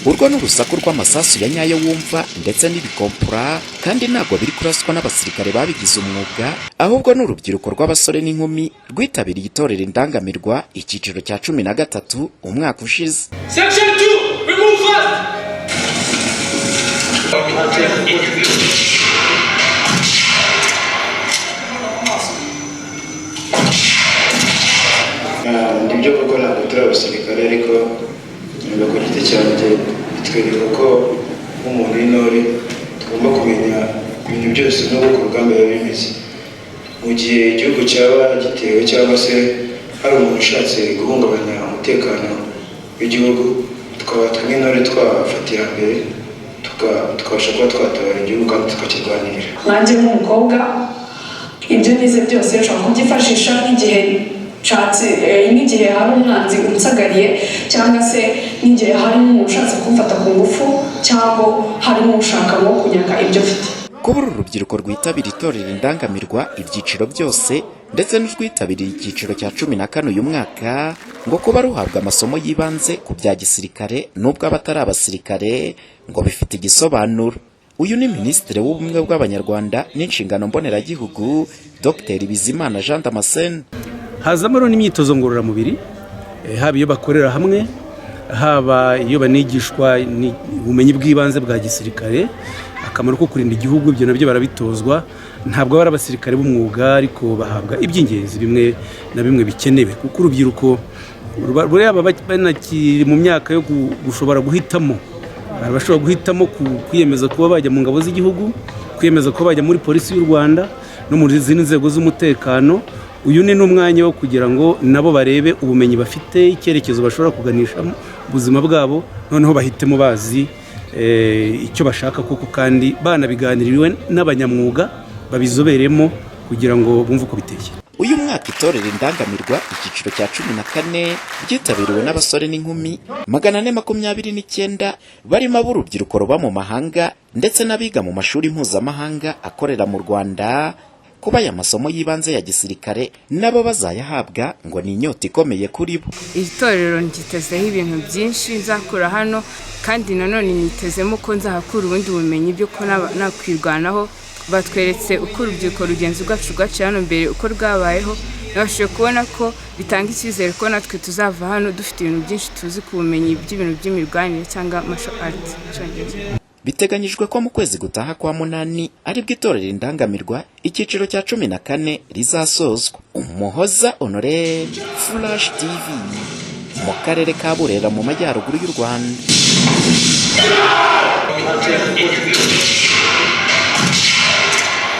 Urwo ni urusaku rw'amasasu ya nyayo wumva ndetse n'ibikompura, kandi ntabwo biri kuraswa n'abasirikare babigize umwuga, ahubwo ni urubyiruko rw'abasore n'inkumi rwitabiriye itorero Indangamirwa icyiciro cya 13 umwaka ushize. Section 2, we move fast! Nibyo koko ntabwo turi abasirikare, ariko nyuma ku giti cyanjye bitwereka ko nk'umuntu w'intore tugomba kumenya ibintu byose n'uko ku rugamba biba bimeze. Mu gihe igihugu cyaba gitewe cyangwa se hari umuntu ushatse guhungabanya umutekano w'igihugu, tukaba twe nk'intore twafata iya mbere, tukabasha kuba twatabara igihugu kandi tukakirwanirira. Nkanjye nk'umukobwa, ibyo nize byose nshobora kubyifashisha nk'igihe nshatse, nk'igihe hari umwanzi unsagariye, cyangwa se nk'igihe hari umuntu ushatse kumfata ku ngufu, cyangwa harimo ushaka nko kunyaka ibyo mfite. Kuba uru rubyiruko rwitabira itorero Indangamirwa ibyiciro byose, ndetse n'urwitabiriye icyiciro cya 14 uyu mwaka, ngo kuba ruhabwa amasomo y'ibanze ku bya gisirikare nubwo aba atari abasirikare, ngo bifite igisobanuro. Uyu ni Minisitiri w'Ubumwe bw'Abanyarwanda n'Inshingano Mboneragihugu, Dr Bizimana Jean Damascene. Hazamo rero n'imyitozo ngororamubiri, haba iyo bakorera hamwe, haba iyo banigishwa ubumenyi bw'ibanze bwa gisirikare, akamaro ko kurinda igihugu, ibyo nabyo barabitozwa. Ntabwo bari abasirikare b'umwuga, ariko bahabwa iby'ingenzi bimwe na bimwe bikenewe, kuko urubyiruko buriya baba banakiri mu myaka yo gushobora guhitamo. Hari abashobora guhitamo kwiyemeza kuba bajya mu ngabo z'igihugu, kwiyemeza kuba bajya muri Polisi y'u Rwanda no mu zindi nzego z'umutekano. Uyu ni n'umwanya wo kugira ngo nabo barebe ubumenyi bafite, icyerekezo bashobora kuganishamo ubuzima bwabo, noneho bahitemo bazi icyo bashaka koko, kandi banabiganiriwe n'abanyamwuga babizoberemo kugira ngo bumve uko biteye. Uyu mwaka itorero Indangamirwa icyiciro cya 14 ryitabiriwe n'abasore n'inkumi 429, barimo ab'urubyiruko ruba mu mahanga ndetse n'abiga mu mashuri mpuzamahanga akorera mu Rwanda. Kuba aya masomo y'ibanze ya gisirikare nabo bazayahabwa, ngo ni inyota ikomeye kuri bo. Iri torero ngitezeho ibintu byinshi nzakura hano, kandi nanone nitezemo ko nzahakura ubundi bumenyi byo ko nakwirwanaho. Batweretse uko urubyiruko rugenzi rwacu rwaciye hano mbere, uko rwabayeho. Nabashije kubona ko bitanga icyizere ko natwe tuzava hano dufite ibintu byinshi tuzi ku bumenyi by'ibintu by'imirwanire cyangwa martial arts mu Cyongereza. Biteganyijwe ko mu kwezi gutaha kwa munani aribwo itorero Indangamirwa icyiciro cya 14 rizasozwa. Umuhoza Honore, Flash TV, mu karere ka Burera mu majyaruguru y'u Rwanda.